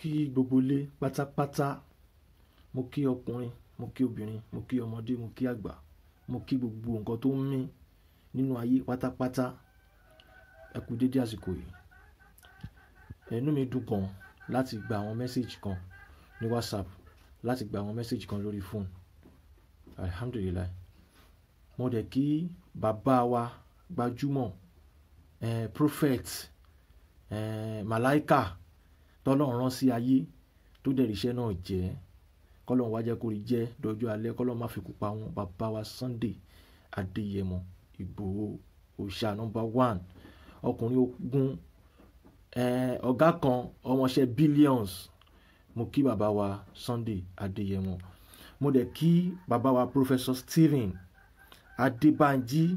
Kí gbogbo ilé pátápátá, mo kí ọkùnrin, mo kí obìnrin, mo kí ọmọdé, mo kí àgbà, mo kí gbogbo nǹkan tó ń mí nínú ayé pátápátá. Ẹ kú dédé àsìkò yìí. Inú mi dùn gan láti gba àwọn message kan ní WhatsApp, láti gba àwọn message kan lórí phone. Alhamdulillah. Mo dẹ̀ kí bàbá wa gbajúmọ̀, prophet, Malaika tọ́lọ́run rán sí ayé tó dẹ̀ rí iṣẹ́ náà jẹ́. Kọ́lọ́run wá jẹ́ kó rí jẹ́ dọjú alẹ́, kọ́lọ́run má fi kú pa wọ́n. Bàbá wa Sunday Adéyẹmọ Ìgbòho Òòṣà number one, ọkùnrin ogun, ọ̀gá kan, ọmọọṣẹ́ billions. Mo kí bàbá wa Sunday Adéyẹmọ. Mo dẹ̀ kí bàbá wa Professor Stephen Adébánjí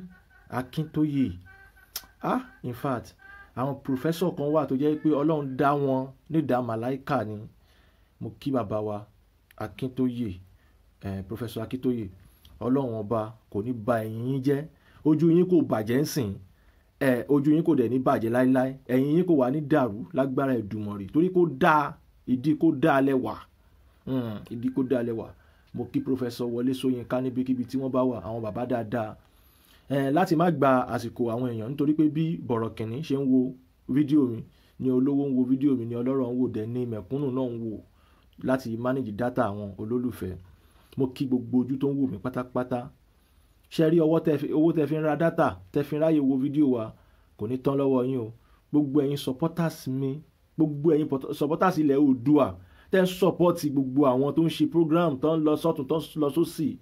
Akíntóyè. In fact, àwọn professor kan wà tó jẹ́ pé Ọlọ́run dá wọn nídàá Malaika ni. Mo kí bàbá wa Akíntóyè, Professor Akíntóyè. Ọlọ́run ọba kò ní ba ẹ̀yìn yín jẹ́. Ojú yín kò bàjẹ́ ń sìn, ojú yín kò dẹ̀ ní bàjẹ́ láíláí. Ẹ̀yìn yín kò wà ní dàrú lágbára Èdùmàrè, torí kó dáa, ìdí kó dáa lẹ́wà. Ìdí kó dáa lẹ́wà. Mo kí Professor Wọlé Ṣóyínká níbikíbi tí wọ́n bá wà, àwọn bàbá dáadáa. Láti má gba àsìkò àwọn èèyàn, nítorí pé bí bọ̀rọ̀kìnní ṣe ń wo fídíò mi ni olówó ń wo fídíò mi ni ọlọ́rọ̀ ń wò, dẹ̀ ni mẹ̀kúnnù náà ń wò, láti manage data àwọn olólùfẹ́. Mo kí gbogbo ojú tó ń wò mí pátápátá. Ṣé rí owó tẹ fi ń ra data, tẹ fi ń ráyè wo fídíò wa, kò ní tán lọ́wọ́ yín o. Gbogbo ẹ̀yin supporters mi, gbogbo ẹ̀yin supporters ilẹ̀ Oòduà tẹ́ ń support gbogbo àwọn tó ń ṣe program, tó ń lọ sọ́tún, tó ń lọ sósì,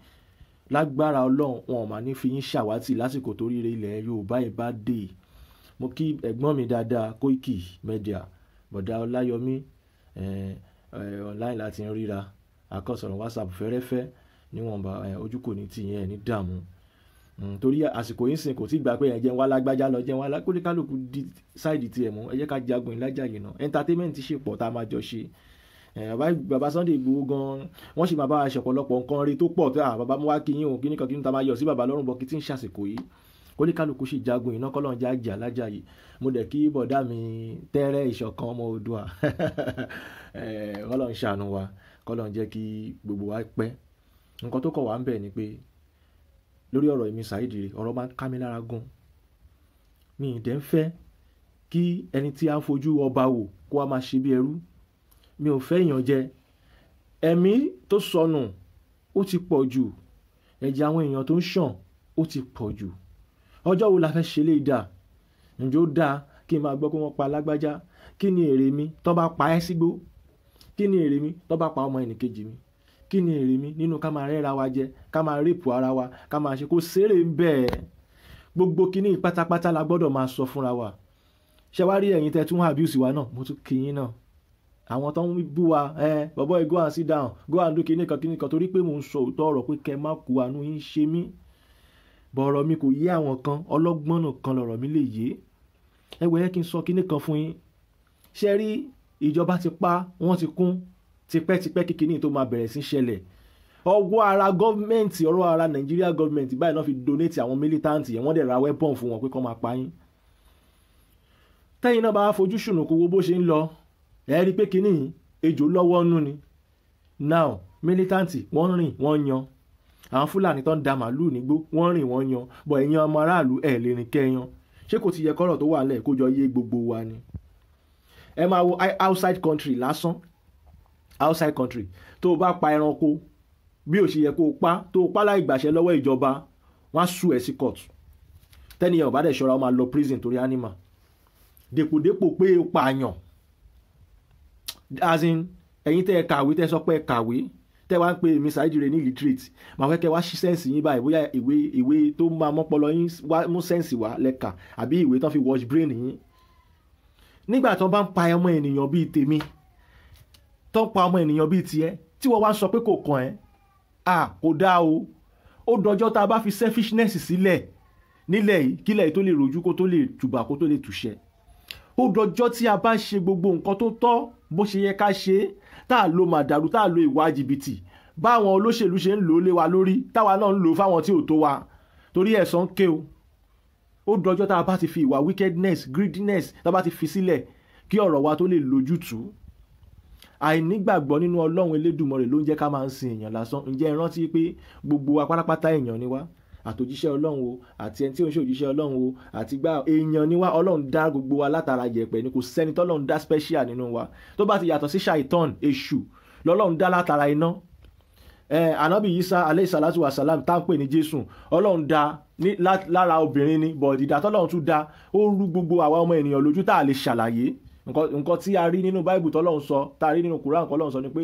lágbára Ọlọ́run wọn ò mà ní fi yín ṣàwátì lásìkò tó ríire ilẹ̀ Yorùbá yìí bá dé. Mo kí ẹ̀gbọ́n mi dáadáa Koiki Media, Bọ̀dá Ọláyọmí, online láti ń ríra, àkọsọ̀rọ̀ WhatsApp fẹ́rẹ́fẹ́ níwọ̀nba, ojú kò ní tì yẹn ní dààmú. Torí àsìkò yìí sìn kò tí gbà pé ẹ jẹ́ ń wá lágbájá lọ, jẹ́ ń wá lágbájá, kálukú di sáìdì tiẹ̀ mú. Ẹ jẹ́ ká jagun ìlàjà yìí náà. Entertainment ṣe pọ̀ tá a máa jọ ṣe. Bàbá Sunday Igboho gan, wọ́n sì máa bá wa ṣe ọ̀pọ̀lọpọ̀ nǹkan rí tó pọ̀ tó, bàbá mú wá kí yín o, kíní kan kíní tá a máa yọ sí bàbá lọ́rùn bọ̀ kí tí ń ṣàsìkò yìí. Kóníkálukú sì jagun iná, kọ́lọ́run já jà lájà yìí. Mo dẹ̀ kí bọ̀dá mi tẹ́rẹ́ ìṣọ̀kan ọmọ Oòduà. Kọ́lọ́run ṣàánú wa, kọ́lọ́run jẹ́ kí gbogbo wa pẹ́. Nǹkan tó kọ̀ wá ń bẹ̀ ni pé lórí ọ̀rọ̀ èmi Saheed Ire, ọ̀rọ̀ máa ń ká mi lára gan. Mi ì dẹ̀ ń fẹ́ kí ẹni tí a ń fojú ọba wò kó wá máa ṣe bí ẹrú. Mi ò fẹ́ ìyànjẹ. Ẹ̀mí tó sọnù ó ti pọ̀ jù. Ẹ̀jẹ̀ àwọn èèyàn tó ń ṣàn ó ti pọ̀ jù. Ọjọ́ wo la fẹ́ ṣe léyìí dà? Ǹjẹ́ ó dáa kí n máa gbọ́ pé wọ́n pa lágbájá? Kí ni èrè mi tó bá pa ẹ́ sígbó? Kí ni èrè mi tó bá pa ọmọ ẹnìkejì mi? Kí ni èrè mi nínú ká máa rẹ́ra wa jẹ, ká máa rèpù ara wa, ká máa ṣe kó sérè ń bẹ́ẹ̀? Gbogbo kíní pátápátá la gbọ́dọ̀ máa sọ fúnra wa. Ṣé wá rí ẹ̀yin tẹ́ tún abuse wa náà? Mo tún kí yín náà. Àwọn tó ń bú wa, bọ̀bọ́ go and sit down, go and do kíní kan kíní kan, torí pé mò ń sọ òótọ́ ọ̀rọ̀ pé kẹ́ má kú, àánú yín ṣe mí. Bọ̀rọ̀ mi kò yé àwọn kan, ọlọ́gbọ́n nìkan lọ̀rọ̀ mi lè yé. Ẹ wò, yẹ kí n sọ kíní kan fún yín. Ṣé rí ìjọba ti pa, wọ́n ti kún tipẹ́tipẹ́ kíkiní tó máa bẹ̀rẹ̀ sí ṣẹlẹ̀. Ọwọ́ ara gọ́ọ̀mẹ̀ntì, ọwọ́ ara Nàìjíríà gọ́ọ̀mẹ̀ntì báyìí náà fi donate àwọn militant yẹn, wọ́n dẹ̀ ra weapon fún wọn pé kó máa pa yín. Tẹ́yìn náà bá fojú ṣùnùkùn wo bó ṣe ń lọ, ẹ rí pé kíní ejò lọ́wọ́ nú ni. Now militant wọ́n rìn wọ́n yan. Àwọn Fúlàní tó ń da màlúù nígbó wọ́n rìn wọ́n yan. Bọ̀ ẹ̀yin ọmọ aráàlú ẹ̀ lè rìn kẹ́yan. Ṣé kò ti yẹ kọ́rọ̀ tó wà lẹ̀ kó jọ yé gbogbo wa ni? Ẹ máa wo outside country lásán. Outside country tó o bá pa ẹranko bí ó ṣe yẹ kó o pa, tó o pa láì gbàṣẹ lọ́wọ́ ìjọba, wọ́n á sue ẹ̀ sí court. Tẹ́niyàn ò bá dẹ̀ ṣọ́ra, ó máa lọ prison torí animal. Dèpòdépò pé o pààyàn. As in, ẹ̀yin tẹ́ ẹ kàwé, tẹ́ ẹ sọ pé ẹ kàwé, tẹ́ wá ń pe èmi Saheed Ire ní illiterate, màá fẹ́ kẹ́ wá ṣí sense yín báyìí, bóyá ìwé tó máa mọ́pọlọ yín wá mú sense wá lẹ́ka, àbí ìwé tó fi wash brain yín. Nígbà tó bá ń pa ọmọ ènìyàn bíi tèmi, tó ń pa ọmọ ènìyàn bíi tiẹ̀, tí wọ́n wá ń sọ pé kò kàn ẹ́, à kò dáa o. Ó dọjọ́ tá a bá fi selfishness sílẹ̀ nílẹ̀ yìí, kílẹ̀ yìí tó lè rojú, kó tó lè tùbà, kó tó lè tùṣẹ́. Ó dọjọ́ tí a bá ṣe gbogbo nǹkan tó tọ́ bó ṣe yẹ ká ṣe, tá a lo màdàrú, tá a lo ìwà jìbìtì, báwọn olóṣèlú ṣe ń lò ó lé wa lórí, táwa náà ń lò ó fáwọn tí ò tó wa, torí ẹ̀san ń ké o. Ó dọjọ́ tá a bá ti fi ìwà wickedness, greediness, tá a bá ti fi sílẹ̀ kí ọ̀rọ̀ wa tó lè lójútùú. Àìnígbàgbọ́ nínú Ọlọ́run Elédùmarè ló ń jẹ́ ká máa ń sin èèyàn lásán. Ǹjẹ́ ẹ rántí pé gbogbo wa pátápátá èèyàn ni wá, àtòjíṣẹ́ Ọlọ́run o, àti ẹni tí ó ń ṣe òjíṣẹ́ Ọlọ́run o, àti gbá èèyàn ni wá. Ọlọ́run dá gbogbo wa látara yẹ̀pẹ̀ ni, kò sẹ́ni tọ́lọ́run dá special nínú wa. Tó bá ti yàtọ̀ sí ṣàìtàn, èṣù lọ́lọ́run dá látara iná. Ànábì Isa alayhi salatu wa salam tá ń pè ní Jésù, Ọlọ́run dá ní lára obìnrin ni, but ìdá tọ́lọ́run tún dá ó rú gbogbo àwa ọmọ ènìyàn lójú tá a lè ṣàlàyé. Nǹkan tí a rí nínú Báíbù tọ́lọ́run sọ, tá a rí nínú Kùránì tọ́lọ́run sọ ni pé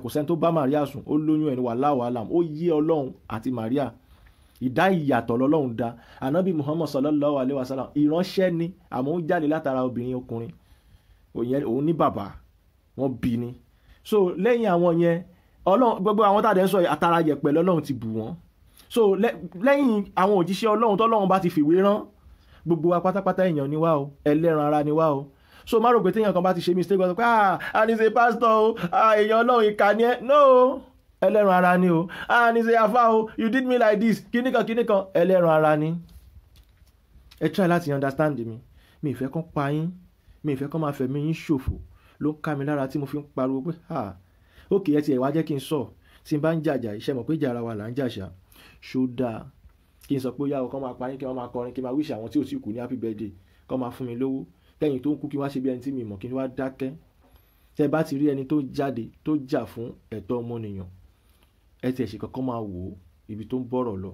kò sẹ́ni tó bá Màríà sùn, ó lóyún ẹni, wallahu alam, ó yé Ọlọ́run àti Màríà. Ìdá ìyàtọ̀ lọ́lọ́run dá. Ànábì Muhammad sallallahu alayhi wa sallam ìránṣẹ́ ni, àmọ́ ó jáde látara obìnrin ọkùnrin, òun ní bàbá, wọ́n bí ni. So lẹ́yìn àwọn yẹn, Ọlọ́run gbogbo àwọn tá a dẹ̀ ń sọ àtàrà yẹ̀pẹ̀ lọ́lọ́run ti bù wọ́n. So lẹ́yìn àwọn òjíṣẹ́ Ọlọ́run tọ́lọ́run bá ti fìwé rán, gbogbo wa pátápátá èèyàn ni wá o, ẹlẹ́ran ara ni wá o. So má rò pé téèyàn kan bá ti ṣe mistake wọ́n sọ pé ah ní ṣe pastor o, èèyàn Ọlọ́run ìkà ni ẹ́. No, ẹlẹ́ran ara ni o. Ah ní ṣe afá o, you did me like this, kíníkan kíníkan, ẹlẹ́ran ara ni. Ẹ try láti understand mi. Mi ìfẹ́ kan pa yín, mi ìfẹ́ kan máa fẹ̀mí yín ṣòfò ló ń ká mi lára tí mo fi ń pariwo pé ah ókè ẹ tiẹ̀ wá jẹ́ kí n sọ. Tí n bá ń jàjà iṣẹ́ mọ̀ pé ìjà ara wa là ń jàṣà, ṣó dáa kí n sọ pé ó yá o, kọ́ máa pa yín, kí wọ́n máa kọrin, kí n máa wish àwọn tí ò tí kú ní happy birthday, kọ́ máa fún mi lówó, kẹ́yìn tó ń kú kí wá ṣe bí ẹni tí mi mọ̀, kí n wá dákẹ́. Tẹ́ bá ti rí ẹni tó jáde tó jà fún ẹ̀tọ́ ọmọnìyàn, ẹ tiẹ̀ ṣe kankan máa wò ó ibi tó ń bọ̀rọ̀ lọ.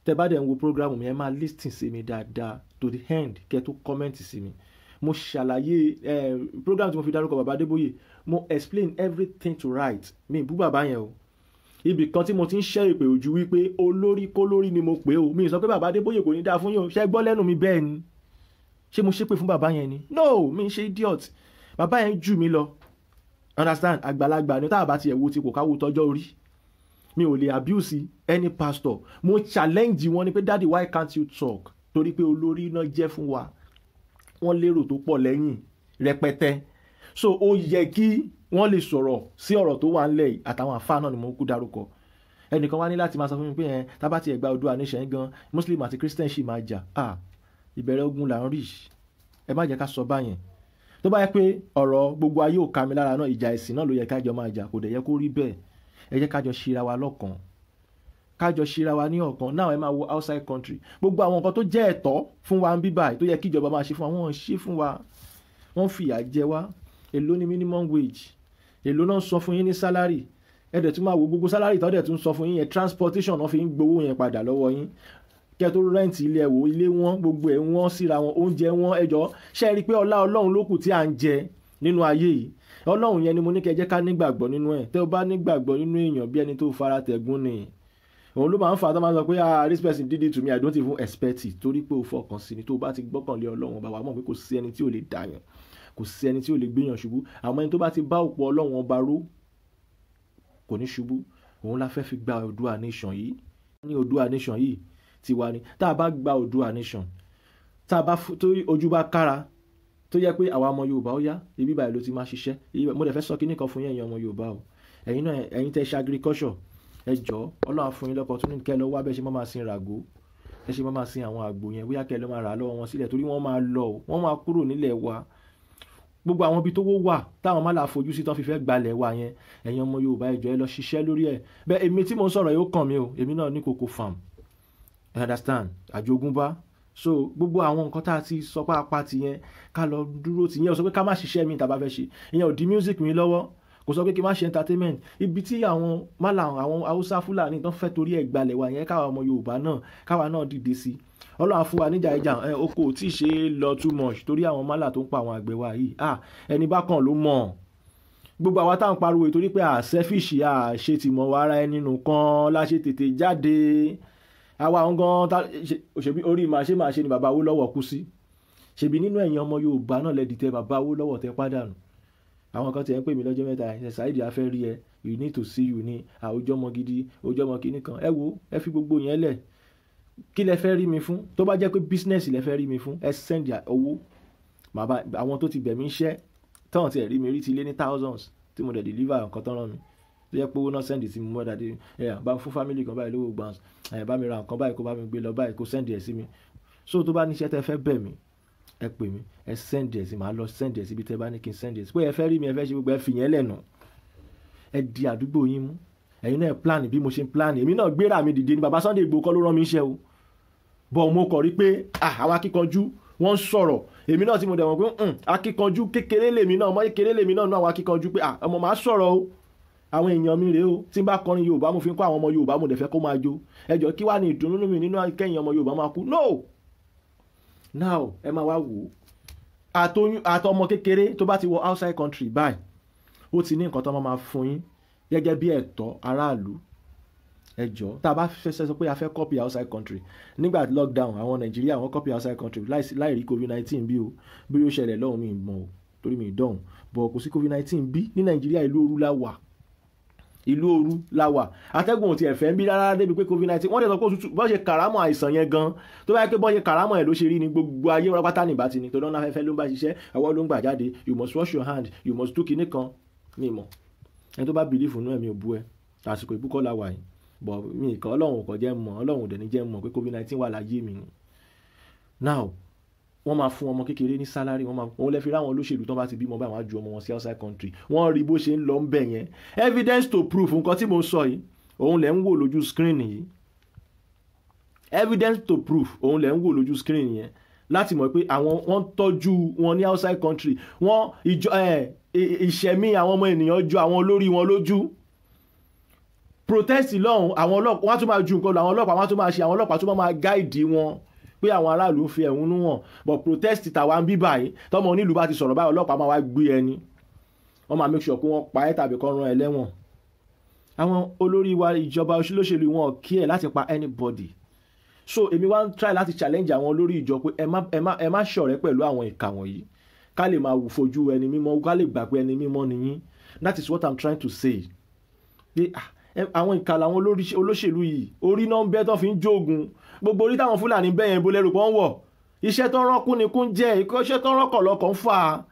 Tẹ́ bá dẹ̀ ń wo program mi, ẹ máa listen sí mi dáadáa to the end kẹ́ tó comment sí mi. Mo ṣàlàyé program tí mo fi dárúkọ bàbá Adébóyè, mo explain everything to right. Mi bú bàbá yẹn o. Ibì kan tí mo ti ń ṣẹ́ ìpè ojú wípé olórí kólórí ni mo pè o. Mi sọ pé bàbá Adébóyè kò ní dáa fún yín o. Ṣé gbọ́ lẹ́nu mi bẹ́ẹ̀ ni? Ṣé mo ṣépè fún bàbá yẹn ni? No, mi ń ṣe idiot. Bàbá yẹn jù mí lọ. Understand? Àgbàlagbà ni, tá a bá tiẹ̀ wo ti kò káwo tọjọ́ orí. Mi ò lè abuse any pastor. Mo challenge wọn ni pé daddy why can't you talk? Torí pé olórí náà jẹ́ fún wa. Wọ́n lérò tó pọ̀ lẹ́yìn rẹpẹtẹ. So ó yẹ kí wọ́n lè sọ̀rọ̀ sí ọ̀rọ̀ tó wà ńlẹ̀ yìí. Àtàwọn àfáà náà ni mo kú dárúkọ. Ẹnìkan wá ní láti máa sọ fún mi pé tá bá ti ẹ̀ gba Oòduà nation gan, Muslim àti Christian ṣì máa jà. Ah, ìbẹ̀rẹ̀ ogun là ń rí. Ẹ má jẹ́ ká sọ báyẹn. Tó bá yẹ pé ọ̀rọ̀ gbogbo ayé ò ká mi lára náà, ìjà ẹ̀sìn náà ló yẹ ká jọ máa jà, kò dẹ̀ yẹ kó rí bẹ́ẹ̀. Ẹ jẹ́ ká jọ ṣera wa lọ́kan. Ká jọ ṣera wa ní ọ̀kan. Now ẹ máa wo outside country. Gbogbo àwọn nǹkan tó jẹ́ ẹ̀tọ́ fún wa ń bí báyìí tó yẹ kí ìjọba máa ṣe fún wa, wọ́n ń ṣe fún wa. Wọ́n fìyà jẹ wá. Èló ni minimum wage? Èló náà sọ fún yín ní salary? Ẹ dẹ̀ tún máa wo gbogbo salary tó dẹ̀ tún sọ fún yín yẹn, transportation náà fi ń gbowó yẹn padà lọ́wọ́ yín. Kẹ́ tó rent ilé ẹ wò, ilé wọn, gbogbo ẹ̀ wọ́n síra wọn, oúnjẹ wọn, ẹ jọ̀ọ́. Ṣé ẹ rí i pé ọlá Ọlọ́run ló kù tí à ń jẹ nínú ayé yìí? Ọlọ́run yẹn ni mo ní kẹ́ jẹ́ ká nígbàgbọ́ nínú ẹ̀. Tẹ́ o bá nígbàgbọ́ nínú èèyàn bí ẹni tó fara tẹ̀gún ni. Òun ló máa ń fa tó máa ń sọ pé ah this person did it to me, I don't even expect it. Torí pé o fọkàn sí ni, tó o bá ti gbọ́kànlé Ọlọ́run ọba wa mọ̀ pé kò sí ẹni tí ò lè dàyàn, kò sí ẹni tí ò lè gbéyàn ṣubú. Àmọ́ ẹni tó bá ti bá òpó Ọlọ́run ọba ró kò ní ṣubú. Òun la fẹ́ fi gba Oòduà nation yìí. Ní Oòduà nation yìí tiwa ni. Tá a bá gba Oòduà nation, tá a bá tó ojú bá kára, tó yẹ pé àwa ọmọ Yorùbá ó yá, ibi báyìí ló ti máa ṣiṣẹ́. Mo dẹ̀ fẹ́ sọ kíní kan fún yín ẹ̀yin ọmọ Yorùbá o. Ẹ̀yin náà, ẹ̀yin tẹ́ ṣe agriculture, ẹ jọ̀ọ́, Ọlọ́run á fún yín lọ́pọ̀ tó ní kẹ́ lọ wá bẹ́ẹ̀ ṣe máa sin ràgó, ẹ ṣe máa sin àwọn àgbò yẹn, bóyá kẹ́ lọ máa rà á lọ́wọ́ wọn sílẹ̀ torí wọ́n máa lọ o, wọ́n máa kúrò nílẹ̀ wa. Gbogbo àwọn ibi tó wó wà táwọn máa là fojú sí tán fi fẹ́ gbalẹ̀ wa yẹn, ẹ̀yin ọmọ Yorùbá ẹ jọ̀ọ́ ẹ lọ ṣiṣẹ́ lórí ẹ̀. Bẹ́ẹ̀ èmi tí mò ń sọ̀rọ̀ yóò kàn mí o, èmi náà ní cocoa farm. You understand? Àjogúnbá. So gbogbo àwọn nǹkan tá a ti sọ pé apá ti yẹn, ká lọ dúró ti yẹn, ó sọ pé ká má ṣiṣẹ́ mi tá a bá fẹ́ ṣe. Ìyẹn ò di music mi lọ́wọ́. Kò sọ pé kí n má ṣe entertainment. Ibi tí àwọn málà àwọn Haúsá Fúlàní tán fẹ́ torí ẹ̀ gbalẹ̀ wa yẹn, káwa ọmọ Yorùbá náà, káwa náà dìde sí. Ọlọ́run á fún wa níjà ìjà, oko ò tí ì ṣe é lọ too much torí àwọn málà tó ń pa àwọn àgbẹ̀ wa yìí. Ah, ẹni bá kàn ló mọ̀. Gbogbo àwa tá à ń pariwo torí pé à selfish, à ṣe tìmọ̀ wa ara ẹni nìkan la ṣe tètè jáde. Àwa òun gan ta ṣebí orí màá ṣe ni bàbá Awólọ́wọ̀ kú sí. Ṣebí nínú ẹ̀yin ọmọ Yorùbá náà lẹ dìtẹ̀ bàbá Awólọ́wọ̀ tẹ pàdánù. Àwọn kan tí ẹ ń pè mí lọ́jọ́ mẹ́ta, ẹ Saheed a fẹ́ rí ẹ, you need to see you ní àwùjọ ọmọ gidi, àwùjọ ọmọ kìíní kan. Ẹ wo, ẹ fi gbogbo yẹn lẹ̀. Kí lẹ fẹ́ rí mi fún? Tó bá jẹ́ pé business lẹ fẹ́ rí mi fún, ẹ send owó. Bàbá àwọn tó ti bẹ̀ mí iṣẹ́, tán tí ẹ rí mi rí ti lé ní thousands tí mo dẹ̀ deliver nǹkan tán rán mi. Tó jẹ́ pé owó náà send sí mi mọ́ dàdí. Ẹ bá fún family kan báyìí lówó gbọ̀n, ẹ bá mi ra nǹkan báyìí kó bá mi gbé lọ báyìí kó send ẹ̀ sí mi. So tó bá ní iṣẹ́ tẹ fẹ́ bẹ̀ mí, Ẹ pè mí, ẹ send ẹ̀ sí, màá lọ send ẹ̀ síbi tẹ́ bá ní kí n send ẹ̀ sí. Pé ẹ fẹ́ rí mi, ẹ fẹ́ ṣe gbogbo, ẹ fi yẹn lẹ́nu. Ẹ di àdúgbò yín mú. Ẹ̀yin náà plan bí mo ṣe ń plan. Èmi náà gbéra mi dìde ní bàbá Sunday Igboho kọ́ ló rán mi iṣẹ́ o. Bọ̀ mo kọ̀ rí pé àwọn akíkanjú wọ́n ń sọ̀rọ̀. Èmi náà tí mo dẹ̀ wọ́n pé akíkanjú kékeré lèmi náà, ọmọ kékeré lèmi náà nú àwọn akíkanjú pé ọmọ máa sọ̀rọ̀ o. Àwọn èèyàn mi rèé o. Tí n bá kọrin Yorùbá, mo fi ń kọ́ àwọn ọmọ Yorùbá, mo dẹ̀ fẹ́ kó máa jó. Ẹ jọ̀ọ́, kí wá ní ìdùnnú mi nínú kẹ́yìn ọmọ Yorùbá máa kú? No! Now ẹ máa wá wò ó. Àtọmọ kékeré tó bá ti wọ outside country báyìí, ó ti ní nǹkan tó máa fún yín gẹ́gẹ́ bí ẹ̀tọ́ aráàlú. Ẹ jọ̀ọ́, tá a bá fẹ́ sọ pé a fẹ́ copy outside country, nígbà lockdown àwọn Nàìjíríà wọ́n copy outside country láì rí COVID-19 bí o. Bí ó ṣẹlẹ̀ lọ́hùn mi mọ̀ o, torí mi dọ̀hùn. But kò sí COVID-19 bí ní Nàìjíríà. Ìlú ooru la wà, ìlú ooru la wà. Atẹ́gùn ò tiẹ̀ fẹ́ ń bí rárá débi pé COVID-19. Wọ́n dẹ̀ sọ pé òtútù bọ́n ṣe kàrámọ̀ àìsàn yẹn gan, tó bá yẹ pé bọ́n ṣe kàrámọ̀ ẹ̀ ló ṣe rí ni, gbogbo ayé pátápátá ní ìbá ti ní torí ọ̀nà afẹ́fẹ́ ló ń bá ṣiṣẹ́, ọwọ́ ló ń gbà jáde. You must wash your hand, you must do kinní kan ní ìmọ̀. Ẹni tó bá believe nínú ẹ̀mí ò bú ẹ. Àsìkò ìbúkọ́ la wà yìí, but mi kàn, Ọlọ́run kò jẹ́ mọ̀, Ọlọ́run ò dẹ̀ ní jẹ́ mọ̀ pé COVID-19 wà láyé mi ni. Now wọ́n máa fún ọmọ kékeré ní salary. Wọ́n máa wọ́n lè fi ráwọn olóṣèlú tó bá ti bímọ báyìí, wọ́n á ju ọmọ wọn sí outside country. Wọ́n rí bó ṣe ń lọ ń bẹ̀ yẹn. Evidence to prove nǹkan tí mo sọ yìí, òun lẹ̀ ń wò lójú screen yìí. Evidence to prove, òun lẹ̀ ń wò lójú screen yẹn, láti mọ̀ pé àwọn wọ́n tọ́jú wọn ní outside country. Wọ́n ìjọ ẹ̀ ìṣẹ̀mí àwọn ọmọ ènìyàn ju àwọn olórí wọn lójú. Protest lọ́hùn, àwọn ọlọ́pàá wọ́n á tún máa ju nǹkan lọ, àwọn ọlọ́pàá wọ́n á tún máa ṣe, àwọn ọlọ́pàá tún máa guide wọn pé àwọn aráàlú ń fi ẹ̀hónú hàn. But protest tàwa ń bí báyìí, tọmọ onílùú bá ti sọ̀rọ̀ báyìí, ọlọ́pàá máa wá gbé ẹni, wọ́n máa make sure pé wọ́n pa ẹ́ tàbí kọ́ rán ẹ lẹ́wọ̀n. Àwọn olórí wa, ìjọba olóṣèlú wọn kí ẹ̀ láti pa anybody. So èmi wá ń try láti challenge àwọn olórí ìjọ pé ẹ má ṣọ̀rẹ́ pẹ̀lú àwọn ìkà wọ̀nyí, ká lè máa fojú ẹni mímọ́, ká lè gbà pé ẹni mímọ́ ni yín. That is what I'm trying to say, pé àwọn ìkà làwọn olóṣèlú yìí. Orí náà ń bẹ́ tó fi ń jógun. Gbogbo orí táwọn Fúlàní bẹ́ yẹn, bolẹ́rù pọ́n wọ̀. Iṣẹ́ tó ń rán kúnnikún jẹ́ iṣẹ́ tó ń rán kọ̀lọ́kọ̀ ń fà á.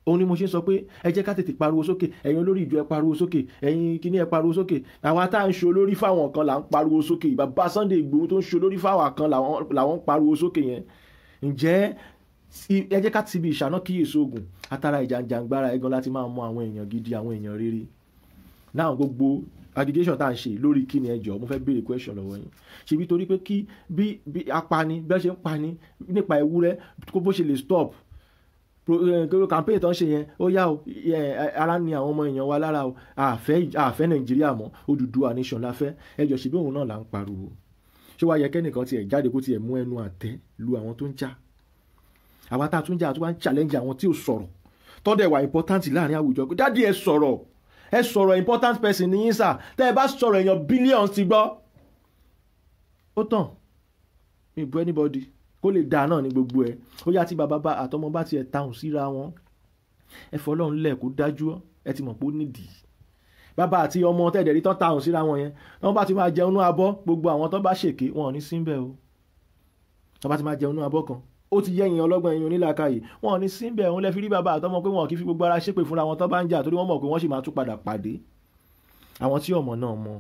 Òun ni mo ṣe ń sọ pé ẹ jẹ́ ká tètè pariwo sókè. Ẹ̀yin olórí ìjọ, ẹ pariwo sókè. Ẹ̀yin kíní, ẹ pariwo sókè. Àwa tá à ń ṣe olórí fáwọn kan là ń pariwo sókè. Bàbá Sunday Igboho tó ń ṣe olórí fáwọn kan làwọn ń pariwo sókè yẹn. Ǹjẹ́ ẹ jẹ́ ká ti ibi ìṣáná kíyèsí ogun atara ìjànjàngbara ẹ̀gan láti máa mọ àwọn èèyàn gidi, àwọn èèyàn rere náà. Gbogbo aggregation tá à ń ṣe lórí kí ni? Ẹ jọ̀ọ́, mo fẹ́ béèrè question lọ́wọ́ yín. Ṣebí torí pé kí bí apani bí wọ́n ṣe ń pani nípa ewúrẹ́ kó bó ṣe lè stop campaign tó ń ṣe yẹn, ó yá o, ara ni àwọn ọmọ èèyàn wa lára o. Àfẹ́ Nàìjíríà mọ́, Odùduwà nation la fẹ́. Ẹ jọ̀ọ́, ṣebí òun náà là ń pariwo? Ṣé wàá yẹ kẹ́nìkan tiẹ̀ jáde kó tiẹ̀ mú ẹnu àtẹ́ lu àwọn tó ń jà? Àwa tá a tún jà, a tún wá ń challenge àwọn tí ò sọ̀rọ̀, tọ́dẹ̀ wà important láàrin àwùjọ pé daddy, ẹ sọ̀rọ̀, ẹ sọ̀rọ̀, important person ní yín sà. Tẹ́ ẹ bá sọ̀rọ̀, èèyàn billions ti gbọ́. Ó tàn mi bu anybody kó lè dáa náà ní gbogbo ẹ. Ó yá, tí bàbá bá àtọmọ bá tiẹ̀ tahùn síra wọn, ẹ fọlọ́run lẹ̀ kó dájú. Ẹ ti mọ̀ pé ó nídìí. Bàbá àti ọmọ tẹ̀dẹ̀rí tán tahùn síra wọn yẹn, wọ́n bá ti máa jẹun ní abọ́, gbogbo àwọn tó bá ṣèké wọn ò ní síbẹ̀ o. Tó bá ti máa jẹun ní abọ́ kan, ó ti yẹ́yìn ọlọ́gbọ́n, ẹ̀yin onílàákàyè, wọn ò ní síbẹ̀. Òun lẹ fi rí bàbá àtọmọ pé wọn kì í fi gbogbo ara ṣépè fúnra wọn tó bá ń jà, torí wọ́n mọ̀ pé wọ́n sì máa tún padà pàdé. Àwọn tí ọmọ náà mọ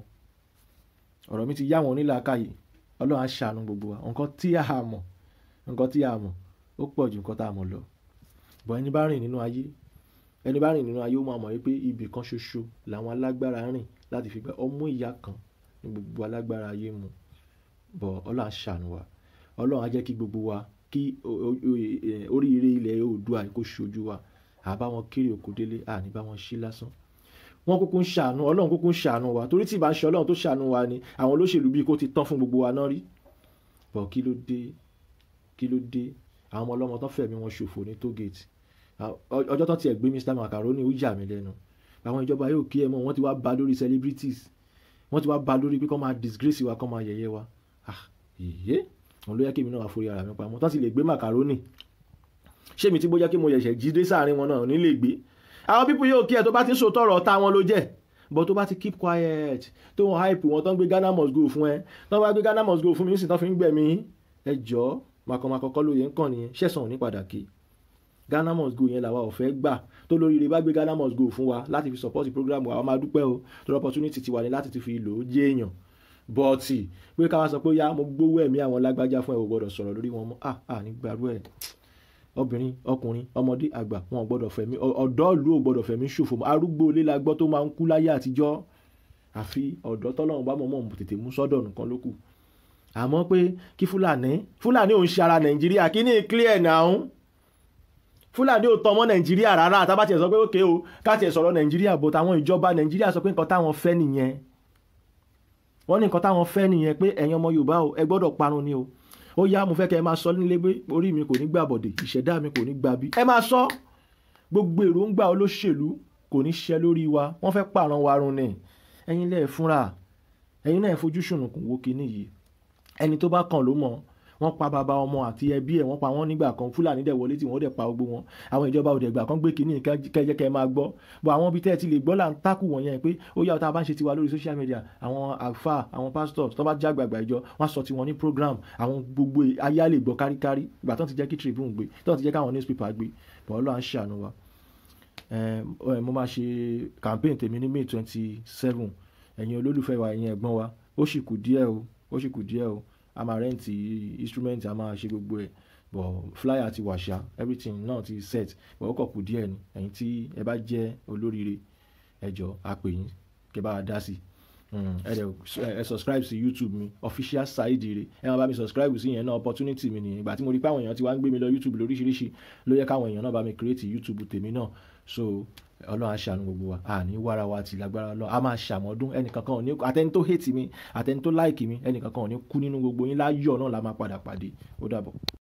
ọ̀rọ̀ mi ti yá wọn onílàákàyè. Ọlọ́run á ṣàánú gbogbo wa. Nǹkan tí a mọ̀ ó pọ̀ ju nǹkan tá a mọ̀ lọ bọ̀. Ẹni bá rìn nínú ayé, ó máa mọ̀ wípé ibì kan ṣoṣo làwọn alágbára rìn láti fi gba ọmú ìyá kan ní gbogbo alágbára ayé mu bọ̀. Ọlọ́run á ṣàánú wa. Ọlọ́run á jẹ́ kí gbogbo wa kí oríire ilẹ̀ Oòduà kó ṣojú wa. Àbá wọn kéré òkú délé, àní bá wọn ṣí lásán. Wọ́n kúkú ń ṣàánú, Ọlọ́run kúkú ń ṣàánú wa, torí tí ìbá ń ṣe Ọlọ́run tó ṣàánú wa ni, àwọn olóṣèlú bíi kó ti tán fún gbogbo wa náà rí bọ̀. Kí ló dé? Kí ló dé? Àwọn ọmọ ọlọ́mọ tó fẹ̀mí wọn ṣòfò ní toll gate, ọjọ́ tó tiẹ̀ gbé Mr Macaroni, ó yà mí lẹ́nu. Àwọn ìjọba yóò kí ẹ mọ̀, wọ́n ti wá ba lórí celebrities, wọ́n ti wá ba lórí pé kọ́ máa disgrace wa, kọ́ máa yẹ̀yẹ́ wa. Ah, ìyé òun ló yẹ kí èmi náà wá forí ara mi pamọ́. Tó sì lè gbé Macaroni, ṣé mi tí bó jẹ́ kí mo yẹ̀ṣẹ̀ jí dé sáàrin wọn náà ní lè gbé? Àwọn people yóò kí ẹ. Tó bá ti ń sòótọ́ ọ̀rọ̀, ọ̀tá wọn ló jẹ́. But tó bá ti keep quiet, tó wọn hype wọn, tó ń gbé Ghana must go fún ẹ, tó ń bá gbé Ghana must go fún mi nísìnyí, tó fi ń gbẹ̀mí, ẹ jọ̀ọ́, màkànmákàn kọ́ lóye ń kàn nìyẹn. Ṣẹ̀sán ò ní padà kí Ghana must go yẹn làwa ò fẹ́ gbà. Tó lóríire bá gbé Ghana must go fún wa láti fi support program wa, a máa dúpẹ́ o, torí opportunity ti wà ní láti ti fi lò ó jẹ́ èèyàn. Bọ́ọ̀tì pé ká wá sọ pé ó yá mo gbówó ẹ̀mí àwọn lágbájá fún ẹ, ò gbọ́dọ̀ sọ̀rọ̀ lórí wọn mọ́. À ní gbàrú ẹ̀. Obìnrin, ọkùnrin, ọmọdé, àgbà, wọn ò gbọ́dọ̀ fẹ̀mí, ọ̀dọ́ ìlú ò gbọ́dọ̀ fẹ̀mí ṣòfò mọ́. Arúgbó ilé la gbọ́ tó máa ń kú láyé àtijọ́, àfi ọ̀dọ́ tọ́lọ́run bá mọ̀ọ́mọ̀ tètè mú sọ́dọ̀ nìkan ló kù. Àmọ́ pé kí Fúlàní ò ń ṣe ara Nàìjíríà, kí ní clear now? Fúlàní ò tọmọ Nàìjíríà rárá. Tá bá tiẹ̀ sọ pé ókè o, ká tiẹ̀ sọ̀rọ̀ Nàìjíríà, but àwọn ìjọba Nàìjíríà sọ pé nǹkan táwọn fẹ́ nìyẹn. Wọ́n ní nǹkan táwọn fẹ́ nìyẹn pé ẹ̀yin ọmọ Yorùbá o, ẹ gbọ́dọ̀ parun ni o. Ó yá, mo fẹ́ kẹ́ ẹ máa sọ nílé pé orí mi kò ní gbà bọ̀dẹ̀, ìṣẹ̀dá mi kò ní gbà bí. Ẹ máa sọ gbogbo èròǹgbà olóṣèlú kò ní ṣẹ lórí wa. Wọ́n fẹ́ pààrọ̀ wa run ni. Ẹ̀yin lẹ́ẹ̀ fúnra, ẹ̀yin náà fojú ṣùnùkùn wo kinní yìí. Ẹni tó bá kàn ló mọ̀. Wọ́n pa bàbá ọmọ àti ẹbí ẹ̀, wọ́n pa wọ́n nígbà kan. Fúlàní dẹ̀ wọlé tí wọ́n dẹ̀ pa gbogbo wọn. Àwọn ìjọba ò dẹ̀ gbà kan gbé kinní kẹ́jẹ́ kẹ́ máa gbọ́. Bọ̀ àwọn ibi tẹ́ ẹ ti lè gbọ́ là ń tákù wọ̀nyẹn pé ó yá ọ̀tá bá ń ṣe tiwa lórí social media. Àwọn àlfà, àwọn pastors tó bá jágbàgbà ìjọ, wọ́n sọ tiwọn ní program. Àwọn gbogbo ayé á lè gbọ́ káríkárí. Ìgbà tán ti jẹ́ kí Tribune gbé, tán ti jẹ́ káwọn newspaper gbé, bọ̀ Ọlọ́run á ṣàánú wa. Mo máa ṣe campaign tèmi ní May 27. Ẹ̀yin olólùfẹ́ wa, ẹ̀yin ẹ̀gbọ́n wa, ó sì kù díẹ̀ o, ó sì kù díẹ̀ o. A máa rent instrument, a máa ṣe gbogbo ẹ̀, but flyer ti wà ṣá, everything náà ti set, but ó kàn kù díẹ̀ ni. Ẹ̀yin tí ẹ bá jẹ́ olóríire, ẹ jọ̀ọ́, a pè yín kí ẹ bá wa dá sí. Ẹ dẹ̀ ẹ subscribe sí YouTube mi, Official Saheed Ire. Ẹ máa bá mi subscribe sí yẹn náà, opportunity mi nìyẹn. Ìgbà tí mo rí pé àwọn èèyàn ti wá ń gbé mi lọ YouTube lóríṣiríṣi, ló yẹ káwọn èèyàn náà bá mi create YouTube tèmi náà. So Ọlọ́run á ṣàánú gbogbo wa. A ní wàrà wa ti lágbára Ọlọ́run. A máa ṣàmọ́dún, ẹnìkankan ò ní, àtẹni tó hate mi, àtẹni tó like mi, ẹnìkankan ò ní kú nínú gbogbo yín. Láyọ̀ náà la máa padà pàdé. Ó dàbọ̀.